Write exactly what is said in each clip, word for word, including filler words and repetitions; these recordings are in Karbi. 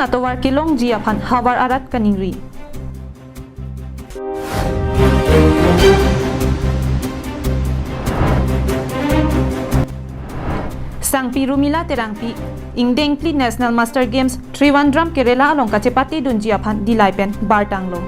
atovar kelongji aphan havar arat kaningri. Sangpi Rumila Terangpi ingdeng phli National Master Games Trivandrum Kerala along kachepate dunji aphan Dillai pen bartanglo.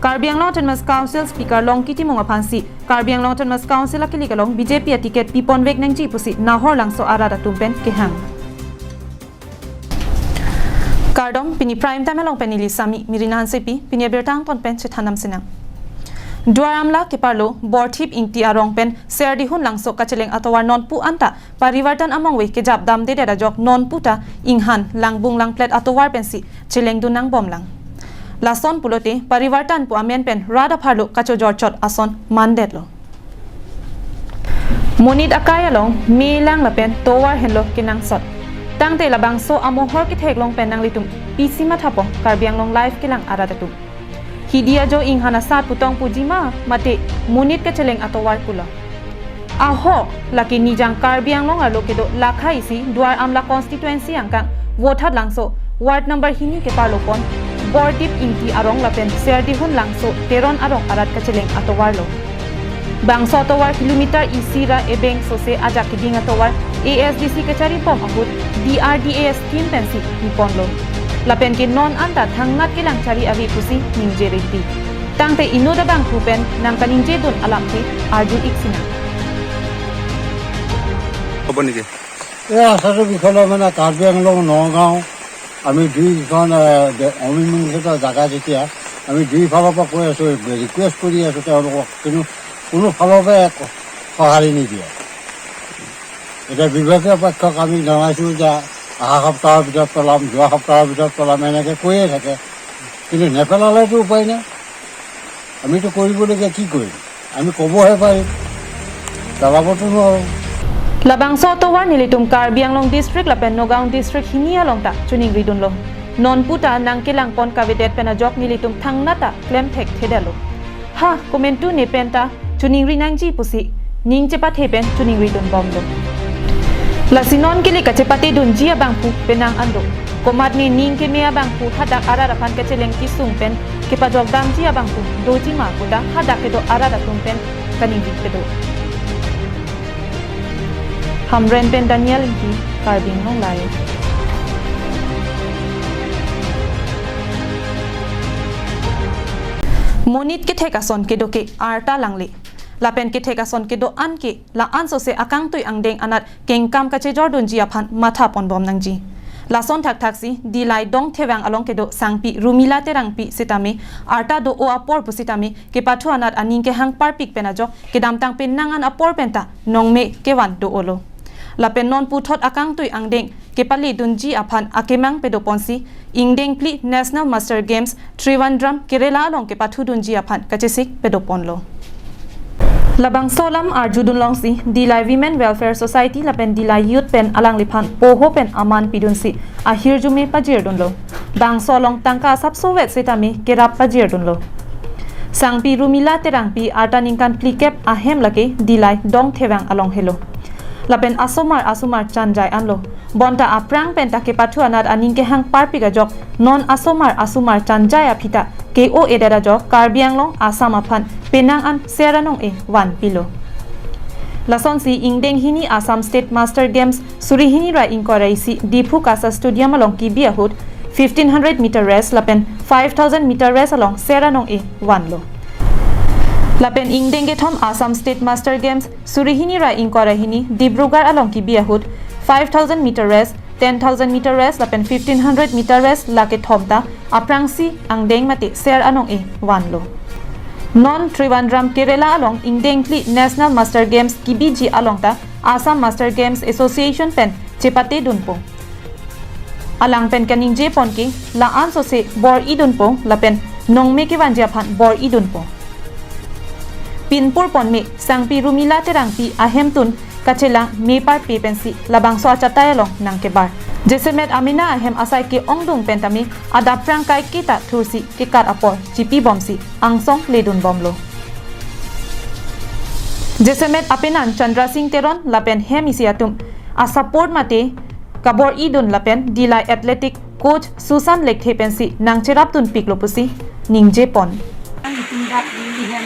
Karbi Anglong Autonomous Council Speaker Longki Timung aphansi Karbi Anglong Autonomous Council akilik along B J P aticket piponvek nangji pusi Nahor Langso arat atum pen kehang. Kardom, pini Prime Time along pen neli Sami Mirina Hansepi, pini abirta angton pen chethan damsinang. Duar Amla keparlo Borthip Ingti arong pen Serdihun Langso kacheleng atovar nonpu anta Parivartan amongve kejap damdedet ajok nonpu ta inghan langbung langplet atovar pensi chelengdun nangbomlang. Lason pulote Parivartan pu amen pen rat apharlo kachojorchot ason mandetlo. Monit akai along me lang lapen tovar henlo kenangsot. Tangte labangso amohor ketheklong pen nanglitum pisi mathapo Karbi Anglong Live kelang arat atum. Hidi ajo inghan asat putong pujima mate monit kacheleng atovar pulo. Ahok, lake Nijang Karbi Anglong arlo kedo lakha isi Duar Amla constituency angkang Vothatlangso ward number hini keparlo pon Borthip Ingti arong lapen Serdihun Langso Teron arong arat kacheleng atovarlo. Bangso atovar kilometer isi ra ebeng sose ajak keding atovar A S D C kachari bom ahut D R D A scheme pensi piponlo. Lapen ke non anta thangnat kelang chari ave pusi ningje rinti. Tangte inut abangphu pen nangkaningjedun alamthe arju-ik sinang. হ'ব নেকি? এই আশাটো বিষয়ে মানে কাৰ্বি আংলং নগাঁও আমি দুইখন, এ, দে-, অমীমাংসিত জেগা যেতিয়া আমি দুইফালৰ পৰা কৈ আছোঁ, ৰিকুৱেষ্ট কৰি আছোঁ তেওঁলোকক, কিন্তু কোনো ফালৰ পৰা একো সঁহাৰি নিদিয়ে। এতিয়া বিভাগীয় পক্ষক আমি জনাইছোঁ যে অহা সপ্তাহৰ ভিতৰত পেলাম, যোৱা সপ্তাহৰ ভিতৰত পেলাম, এনেকৈ কৈয়ে থাকে, কিন্তু নেপেলালেতো উপায় নাই। আমিতো কৰিবলগীয়া কি কৰিম? আমি ক'বহে পাৰিম, পেলাবতো নোৱাৰোঁ। Labangso atovar nelitum Karbi Anglong district lapen Nagaon district hini along ta choningridunlo. Nonpu ta nangkelangpon kavedet pen ajok nelitum thangnat ta klemthekthedetlo. Ha, komantu ne pen ta choningri nangji pusi ning chepathe pen choningridunbomlo. Lasi non kele kachepatedunji abangphu penang an do. Komatne ning keme abangphu hadak arat aphan kacheleng kesung pen kepajokdamji abangphu dojima puta hadak kedo arat atum pen kaningri kedo. Hamren pen Daniel Ingti, Karbi Anglong Live. Monit kethek ason kedo ke arta langle. Lapen kethek ason kedo an ke la-an sose akangtui angdeng anat kengkam kachejordunji aphan mathaponbom nangji. Lason thakthaksi Dillai Dongthevang along kedo Sangpi Rumila Terangpi sitame arta do-o apor pusitame kepathu anat aning kehang parpik pen ajok kedamtang penang an apor penta nongme kevan do-olo. Lapen non puthot akangtui angdeng kepaledunji aphan akemang pedoponsi ingdeng phli National Master Games Trivandrum Kerala along kepathudunji aphan kachesik pedoponlo. Labangso alam arjudunlongsi Dillai Women Welfare Society lapen Dillai Youth pen alangliphan poho pen aman pidunsi ahirjume pajirdunlo. Bangso along tangka asapso vet sitame kerap pajirdunlo. Sangpi Rumila Terangpi arta ningkan phlikep ahem lake Dillai Dongthevang along helo. Lapen asomar asomar chanjai anlo. Bonta aphrang penta kepathu anat aning kehang parpik ajok non asomar asomar chanjai aphi ta ke-o-edet ajok Karbi Anglong Assam aphan penang an ser anong-e vanpilo. Lasonsi ingdeng hini Assam State Master Games suri hini ra ingkoi ra isi Diphu Kasa Stadium along kebi ahut fifteen hundred meter race lapen five thousand meter race along ser anong-e vanlo. Lapen ingdeng kethom Assam State Master Games suri hini ra ingkoi ra hini Dibrugarh along kebi ahut five thousand meter race, ten thousand meter race lapen fifteen hundred meter race la kethom ta aphrangsi angdeng mate ser anong-e vanlo. Non Trivandrum Kerala along ingdeng phli National Master Games kebiji along ta Assam Master Games Association pen chepatedunpo. Alang pen kaningje pon ke la-an sose bor-idunpo lapen nongme kevanji aphan bor-idunpo. Pinpur ponme Sangpi Rumila Terangpi ahemtun kachelang me parpe pensi labangso achatai along nangkebar. Jasemet amena ahem asai ke-ongdung pentame adap phrang kaiketa thursi kekat apor chipibomsi angsong ledunbomlo. Jasemet apenan Chandra Singh Teron lapen hem isi atum a-support mate kabor-idun lapen Dillai Athletic coach Susan Lekthe pensi nangcherapdun piklo pusi ningjepon. Ang itum dak neli hem,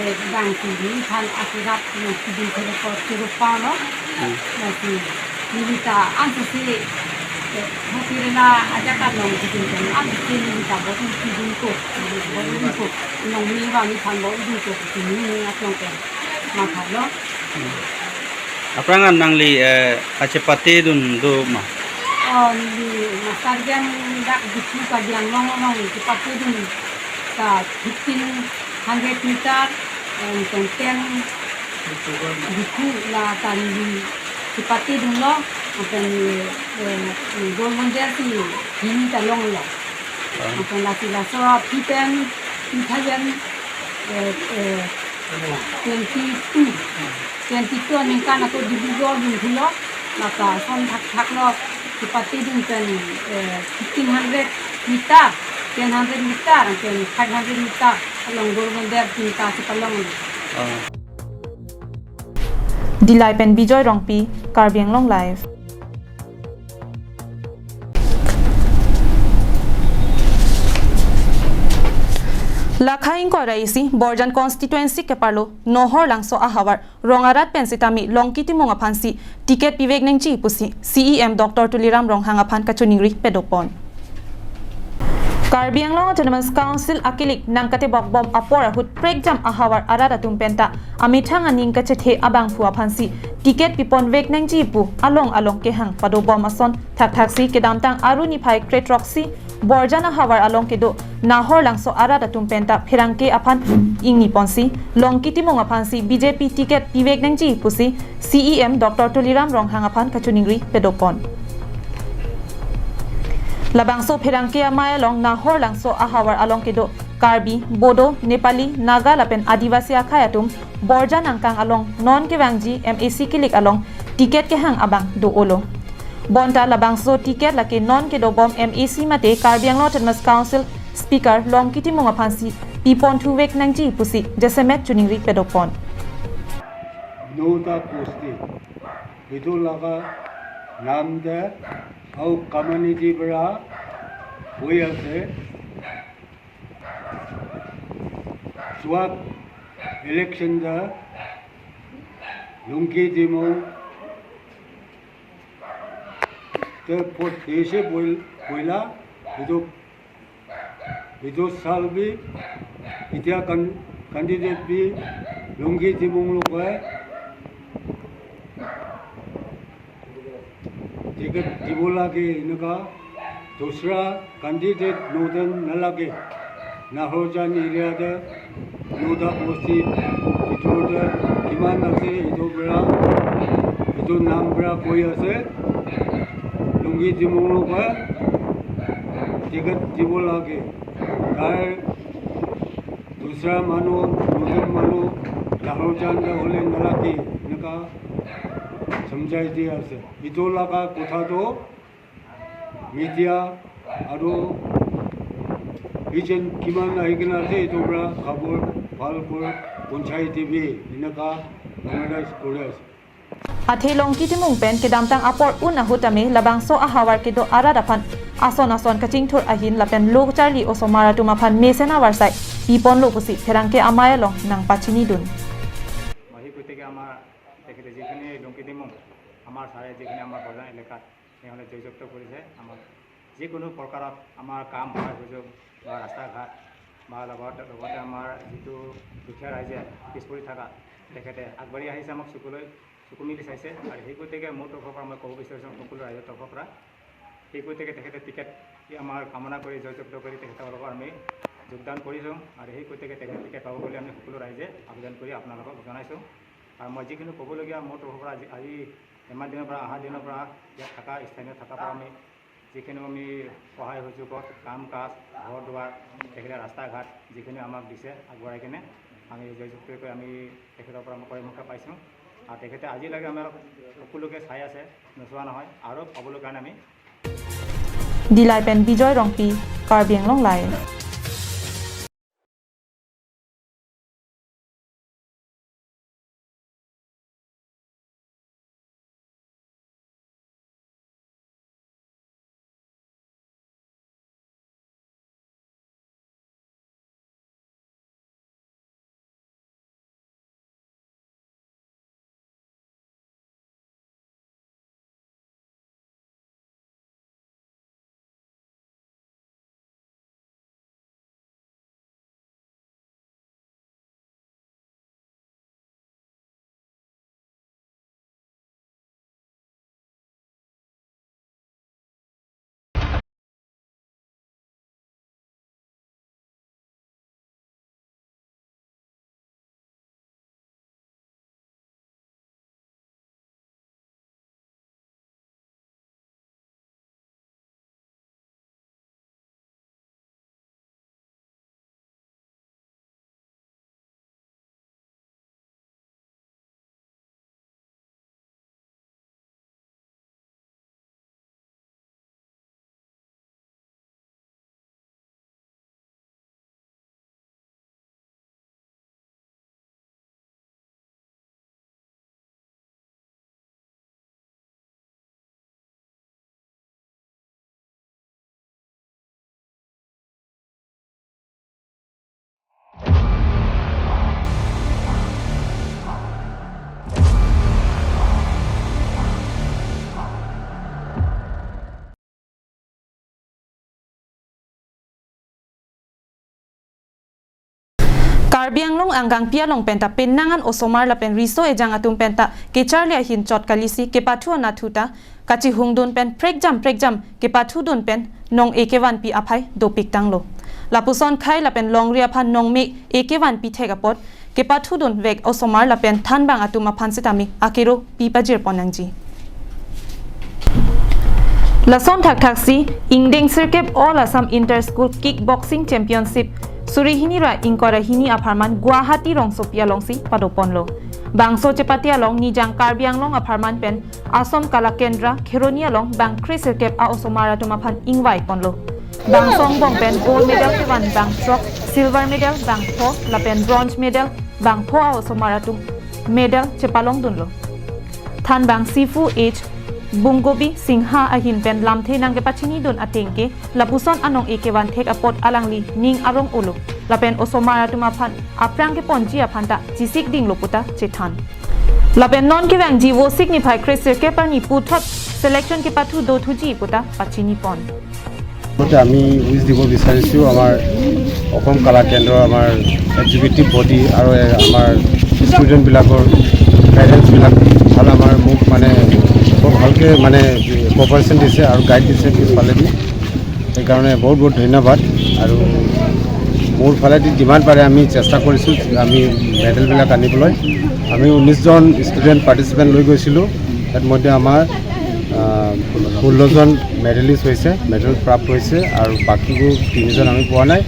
eh, bang si neli phan akerap nangpidun thelo ko churu pano. Hmm. Lasi neli ta ang si, eh, hotel na ajak along pidun thelo ang si neli ta bor-idun ko, bor-idun ko. Nong neli bang neli phan bor-idun ko, neli neli aklong ko. Mathalo. Hmm. Aphrang an nangli, eh, kachepatedun do ma? Oh, neli master game dak Diphu Karbi Anglong along chepatedun ta fifteen hundred meter, em, ten ten Diphu la ta neli chepatedunlo, lapen, eh, gold medal si hini ta longlo. Ah. Lapen lasi laso fifteen, two thousand, eh, eh, twenty-two. Twenty-two aningkan ako Dibrugarh dun thulo, maka son thakthaklo, chepatedun pen, eh, fifteen hundred meter, ten hundred meter, pen five hundred meter along gold medal tinta si palong. Ah. Dillai pen Bijoy Rongpi, Karbi Anglong Live. Lakha ingkoi ra isi Borjan constituency keparlo Nohor Langso ahavar Rong arat pen sitame Longki Timung aphansi ticket pivek nangji pusi C E M Doctor Tuliram Ronghang aphan kachiningri padopon. Karbi Anglong Autonomous Council akilik nangkatebok bom apor ahut prekjam ahavar arat atum penta amethang aning kachethe abangphu aphansi ticket piponvek nangji pu along along kehang padobom ason thakthaksi kedamtang Aru niphai kre-throksi Borjan ahavar along kedo Nohor Langso arat atum penta pherangke aphan ingniponsi Longki Timung aphansi B J P ticket pivek nangji pusi C E M Doctor Tuliram Ronghang aphan kachiningri padopon. Labangso pherangke amei along Nohor Langso ahavar along kedo Karbi, Bodo, Nepali, Naga lapen Adivasi akhei atum Borjan angkang along non kevangji M A C kilik along ticket kehang abang do-olo. Bonta labangso ticket lake non kedobom M A C mate Karbi Anglong Autonomous Council Speaker Longki Timung aphansi piponthuvek nangji pusi jasemet chiningri padopon. Nota posti. Itu laga nam de au community pora hui ase. Swak election de Longki Timung te pot desi boil, boila, itu, itu salbi, itia kan, candidate bi, Longki Timung lo koi, ticket dibo lage, inaka, dusra candidate noden nalage. Nohor Jan area de, Nota posti, itu de, kiman ase, itu pora, itu nam pora koi ase, Longki Timung lo koi, ticket dibo lage. Kar dusra manu, noden manu, Nohor Jan de hole nalage, inaka, samjhai di ase. Itu laga kotha to, media aru agent kiman ahi kena ase itu pora kabor bhal kor punchai T V inaka organize kore ase. Athe Longki Timung pen kedamtang apor un ahut tame labangso ahavar kedo arat aphan ason ason kachingthur ahin lapen lo charli osomar atum aphan mesen avarsai piponlo pusi pherangke amei along nangpachinidun. Ahi koiteke amar tekhete jikhini Longki Timung, amar sare jikhini amar Borjan elaka, tenghule জয়যুক্ত কৰিছে। আমাক যিকোনো প্ৰকাৰত আমাৰ কাম সহায় সুযোগ বা ৰাস্তা ঘাট বা লগত, লগতে আমাৰ যিটো দুখীয়া ৰাইজে পিছ পৰি থকা, তেখেতে আগবাঢ়ি আহিছে আমাক চকুলৈ, চকু মেলি চাইছে। আৰু সেই গতিকে মোৰ তৰফৰ পৰা মই ক'ব বিচাৰিছোঁ সকলো ৰাইজৰ তৰফৰ পৰা, সেই গতিকে তেখেতে টিকেট আমাৰ কামনা কৰি জয়যুক্ত কৰি তেখেতলোকক আমি যোগদান কৰিছোঁ। আৰু সেই গতিকে তেখেতে টিকেট পাব বুলি আমি সকলো ৰাইজে আবেদন কৰি আপোনালোকক জনাইছোঁ। আৰু মই যিখিনি ক'বলগীয়া মোৰ তৰফৰ পৰা আজি, আজি ইমান দিনৰ পৰা, অহা দিনৰ পৰা ইয়াত থকা, স্থানীয় থকা পৰা আমি যিখিনি আমি সহায় সুযোগত কাম কাজ, ঘৰ দুৱাৰ তেখেতে ৰাস্তা ঘাট যিখিনি আমাক দিছে আগবঢ়াই কিনে আমি জয়যুক্ত কৰি আমি তেখেতৰ পৰা আমি কৰ্মসংস্থাপন পাইছোঁ। আৰু তেখেতে আজিলৈকে আমাৰ সকলোকে চাই আছে, নোচোৱা নহয়, আৰু পাবলৈ কাৰণে আমি Dillai pen Bijoy Rongpi, Karbi Anglong Live. Karbi Anglong angkangpi along penta penang an osomar lapen riso ejang atum penta kecharli ahin chot kalisi kepathu anatthu ta kachihungdun pen prekjam prekjam kepathudun pen nong-e kevanpi aphai dopik tanglo. Lapuson khei lapen longri aphan nongme-e kevanpi thek apot kepathudun vek osomar lapen thanbang atum aphan sitame akero pi pajir pon nangji. Lason thakthaksi ingdeng sirkep All Assam Inter School Kickboxing Championship suri hini ra ingkoi ra hini apharman Guwahati rongsopi alongsi padoponlo. Bangso chepate along Nijang Karbi Anglong apharman pen Assam Kala Kendra Kheroni along bang kre sirkep a-osomar atum aphan ingvai ponlo. Bangso angbong pen gold medal kevan bang throk, silver medal bang pho lapen bronze medal bang pho a-osomar atum medal chepalongdunlo. Thanbang Sifu H Bunggobi Singha ahin pen lamthe nangkepachinidun ateng ke lapuson anong-e kevan thek apot alangli ning arong-olo lapen osomar atum aphan aphrang keponji aphan ta chisik dinglo puta chethan. Lapen non kevangji Vosik niphai kre sirkep arni puthot selection kepathu dothuji puta pachini pon. লগতে আমি উইচ দিব বিচাৰিছোঁ আমাৰ অসম কলা কেন্দ্ৰৰ আমাৰ executive body আৰু আমাৰ ষ্টুডেণ্টবিলাকৰ গাইডেন্সবিলাক আৰু আমাৰ মোক মানে বৰ ভালকৈ মানে কপাৰেশ্যন দিছে আৰু গাইড দিছে পিছফালেদি। সেইকাৰণে বহুত বহুত ধন্যবাদ। আৰু মোৰ ফালেদি যিমান পাৰে আমি চেষ্টা কৰিছোঁ আমি মেডেলবিলাক আনিবলৈ। আমি ঊনৈছজন ষ্টুডেণ্ট পাৰ্টিচিপেণ্ট লৈ গৈছিলোঁ। তাত মধ্যে আমাৰ আহ, ষোল্লজন মেডেলিষ্ট হৈছে, মেডেল প্ৰাপ্ত হৈছে আৰু বাকীবোৰ তিনিজন আমি পোৱা নাই।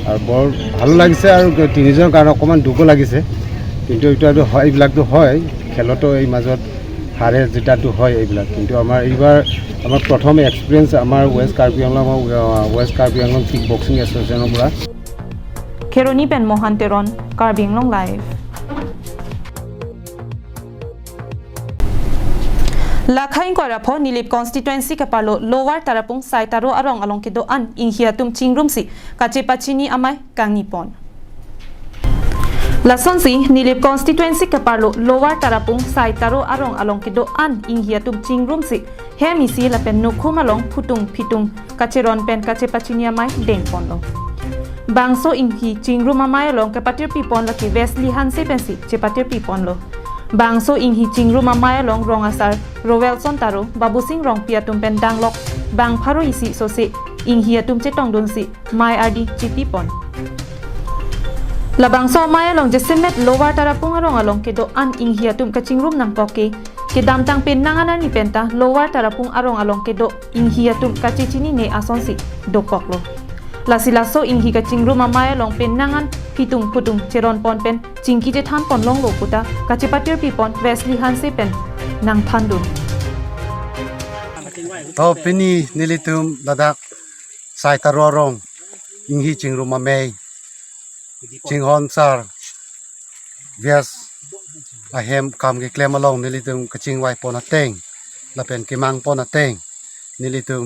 আৰু বৰ ভালো লাগিছে আৰু তিনিজনৰ কাৰণে অকণমান দুখো লাগিছে, কিন্তু এইটো আৰু হয়, এইবিলাকতো হয়, খেলতো এই মাজত হাৰে জিতাটো হয় এইবিলাক। কিন্তু আমাৰ এইবাৰ আমাৰ প্ৰথম এক্সপিৰিয়েঞ্চ আমাৰ ৱেষ্ট কাৰ্বি আংলং, আহ, ৱেষ্ট কাৰ্বি আংলং কিক বক্সিং এছ'চিয়েশ্যনৰ পৰা। Kheroni pen Mohan Teron, Karbi Anglong Live. Lakhai ingkoi ra pho Nilip constituency keparlo Lower Tarapung Sai Taro arong along kedo-an inghi atum chingrumsi kachepachini amei kangni pon. Lasonsi Nilip constituency keparlo Lower Tarapung Sai Taro arong along kedo-an inghi atum chingrumsi hem isi lapen nokhum along phutung phitung kacheron pen kachepachini amei dengponlo. Bangso inghi chingrum amei along kepatirpi pon lake Wesley Hanse pensi chepatirpi ponlo. Bangso inghi chingrum amei along rong asar Roelson Taro, Babusing Rongpi atum pen danglok bang pharo isi sose inghi atum chetongdunsi mei ardi chipi pon. Labangso amei along jasemet Lower Tarapung arong along kedo-an inghi atum kachingrum nangkok ke, kedamtang penang an arni penta Lower Tarapung arong along kedo inghi atum kachechinine asonsi dokoklo. Lasi laso inghi kachingrum amei along penang an phitung phutung cheron pon pen chingki chethan pon longlo puta kachepatirpi pon Wesley Hanse pen nangthandun. To pini nelitum ladak Sai Taro arong inghi chingrum amei chinghon sar vias ahem kam keklem along nelitum kachingvai pon ateng lapen kemang pon ateng nelitum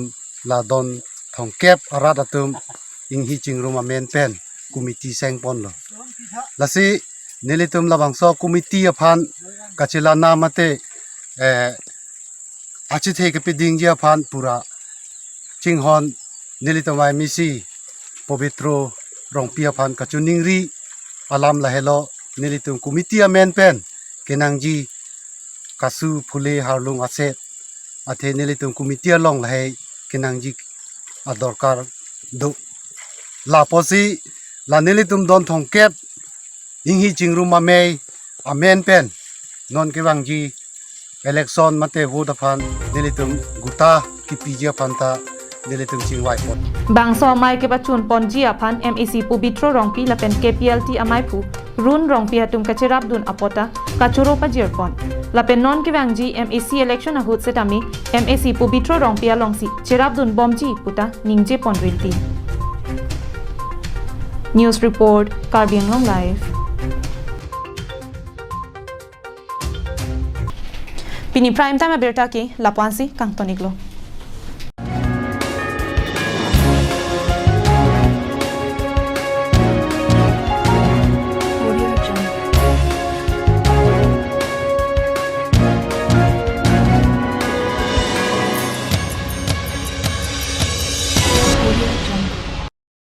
la don thomkep arat atum inghi chingrum amen pen committee seng ponlo. Lasi nelitum labangso committee aphan kachelana mate, eh, achethe kepidingji aphan pura chinghon nelitum M A C Pobitro Rongpi aphan kachiningri alam lahelo, nelitum committee amen pen kenangji kasu phule harlung aset athe nelitum committee along lahei kenangji adorkar do. Lapusi la nelitum don thomkep inghi chingrum amei amen pen non kevangji election mate vote aphan nelitum guta kipiji aphan ta nelitum chingvai pon. Bangso amei kepachun ponji aphan M A C Pobitro Rongpi lapen K P L T ameiphu Run Rongpi atum kacherapdun apot ta kachoro pajir pon. Lapen non kevangji M A C election ahut setame M A C Pobitro Rongpi alongsi cherapdun bomji puta ningje pon rinti. News report, Karbi Anglong Live. Pini prime time abirta ke lapu-ansi kangton-iklo.